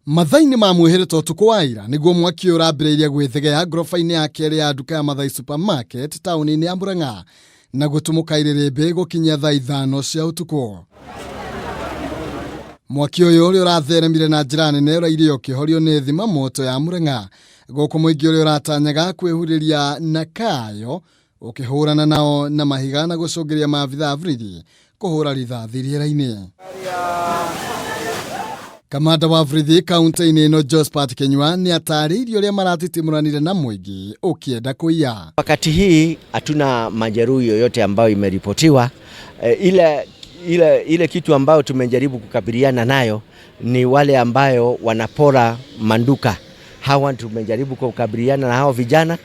Mathaa-inĩ ma mwĩhĩrĩto ũtukũ wa ira nĩguo mwaki ũyũ ũrambĩrĩirie gwĩthegea ngoroba-inĩ ya kerĩ ya nduka ya Mathai Supermarket taũni-inĩ ya Murang'a na gũtumũka irĩrĩmbĩ gũkinyia thaa ithano cia ũtukũ. Mwaki ũyũ ũrĩa ũratheremire na njĩra nene ũraire ũkĩhorio nĩ thima moto ya Murang'a gũkũ mũingĩ ũrĩa ũratanyaga kwĩhurĩria na kayo ũkĩhũrana nao na mahiga na gũcũngĩrĩria maabitha a borithi kũhũra rithathi rĩera-inĩ. Kamanda wa borithi kaunti-inĩ ĩno Josphat Kinyua nĩ atarĩirie ũrĩa maratitimũranire na mũingĩ ũkĩenda kũiya. Wakati hii hatuna majeruhi yoyote ambayo imeripotiwa. E, ile kitu ambayo tumejaribu kukabiliana nayo ni wale ambayo wanapora manduka. Hawa tumejaribu kukabiliana na hao vijana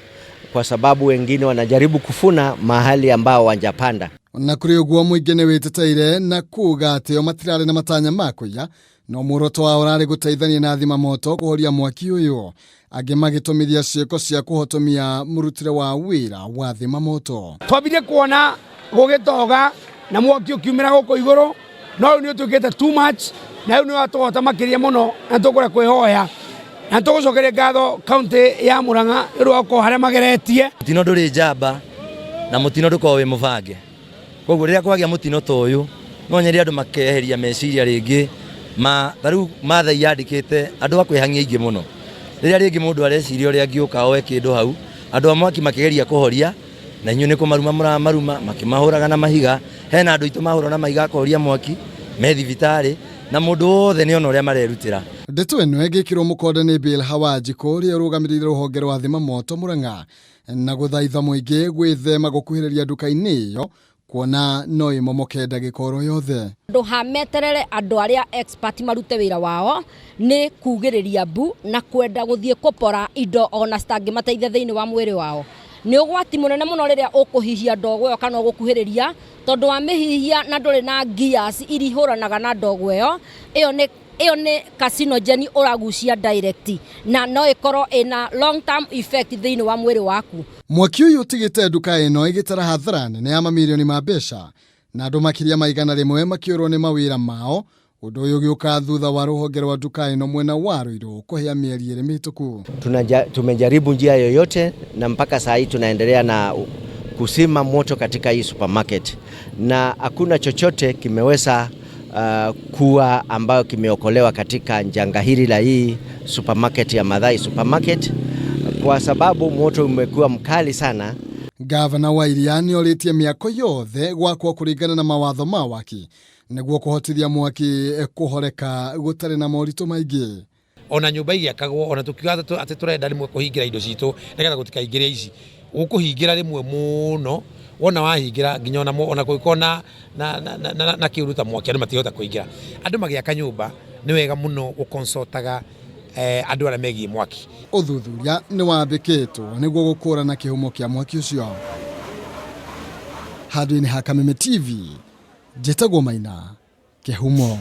kwa sababu wengine wanajaribu kufuna mahali ambao wanjapanda. Na kũrĩ ũguo mũingĩ nĩ wĩteteire na kuga atĩ o matirarĩ na matanya ma kũiya no muoroto wao ũrarĩ gũteithania na thima moto kũhoria mwaki ũyũ angĩ magĩtũmithia ciĩko cia kũhotomia mũrutĩre wa wĩra wa thima moto. Twambire kuona gũgĩtoga na mwaki ũkiumĩra gũkũ igũrũ no rĩu nĩ ũtuĩkĩte too much na rĩu nĩ watũhota makĩria mũno na tũkũrĩa kwĩhoya na tũgũcokeria ngatho kaunti ya Murang'a nĩ ũndũ wa gũkorwo harĩa mageretie. Mũtino ndũrĩ njamba na mũtino ndũkoragwo wĩ mũbange. Koguo rĩrĩa kwagĩa mũtino ta ũyũ no nyende andũ makeheria meciria rĩngĩ ma ta rĩu Maathai yandĩkĩte andũ a kwĩhang'ia aingĩ mũno. Rĩrĩa rĩngĩ mũndũ areciria ũrĩa angĩũka oe kĩndũ hau, andũ a mwaki makĩgeria kũhoria na inyuĩ nĩ kũmaruma mũramaruma makĩmahũraga na mahiga. Hena andũ aitũ mahũrwo na mahiga akũhoria mwaki me thibitarĩ na mũndũ wothe nĩ ona ũrĩa marerutĩra. Ndeto ĩno ĩgĩkĩrwo mũkonde nĩ Bill Hawanjikũ ũrĩa ũrũgamĩrĩire rũhonge rwa thima moto Murang'a na gũthaitha mũingĩ gwĩthema gũkuhĩrĩria nduka-inĩ ĩyo kuona no ĩmomoke ndagĩka oro yothe. Andũ ha meterere andũ arĩa expert marute wĩra wao nĩ kugĩrĩria mbu na kwenda gũthiĩ kũpora indo ona citangĩmateithia thĩinĩ wa mwĩrĩ wao. Nĩ ũgwati mũnene mũno rĩrĩa ũkũhihia ndogo ĩyo kana ũgũkuhĩrĩria tondũ wamĩhihia na ndũrĩ na gears iria ihũranaga na ndogo ĩyo, ĩyo nĩ carcinogen ũragucia direct na no ĩkorwo ĩna long term effect thĩinĩ wa mwĩrĩ waku. Mwaki ũyũ ũtigĩte nduka ĩno ĩgĩtara hathara nene ya mamirioni ma mbeca na andũ makĩria ma 100 makĩũrwo nĩ mawĩra mao. Ũndũ ũyũ ũgĩũka thutha wa rũhonge rwa nduka ĩno mwena wa Ruiru kũhĩa mĩeri ĩrĩ mĩhĩtũku. Tumejaribu njia yoyote na mpaka saa hii tunaendelea na kuzima moto katika hii supermarket na hakuna chochote kimeweza kuwa ambayo kimeokolewa katika janga hili la hii supermarket ya Mathai Supermarket kwa sababu moto umekuwa mkali sana. Gavana wa Iria nĩ orĩtie mĩako yothe gwakwo kũringana na mawatho ma waki nĩguo kũhotithia mwaki kũhoreka gũtarĩ na moritũ maingĩ. Ona nyũmba igĩakagwo ona tũkiuga atĩ tũrenda rĩmwe kũhingĩra indo citũ nĩgetha gũtikaingĩre ici ũkũhingĩra rĩmwe mũno wona wahingĩra nginya ona kũngĩkorwo na kĩũndũ ta mwaki andũ matingĩhota kũingĩra. Andũ magĩaka nyũmba nĩ wega mũno gũkonsultaga andũ arĩa megiĩ mwaki. Ũthuthuria nĩ wambĩkĩtwo nĩguo gũkũrana kĩhumo kĩa mwaki ũcio. Handũ-inĩ ha Kameme TV, njĩtagwo Maina Kĩhumo.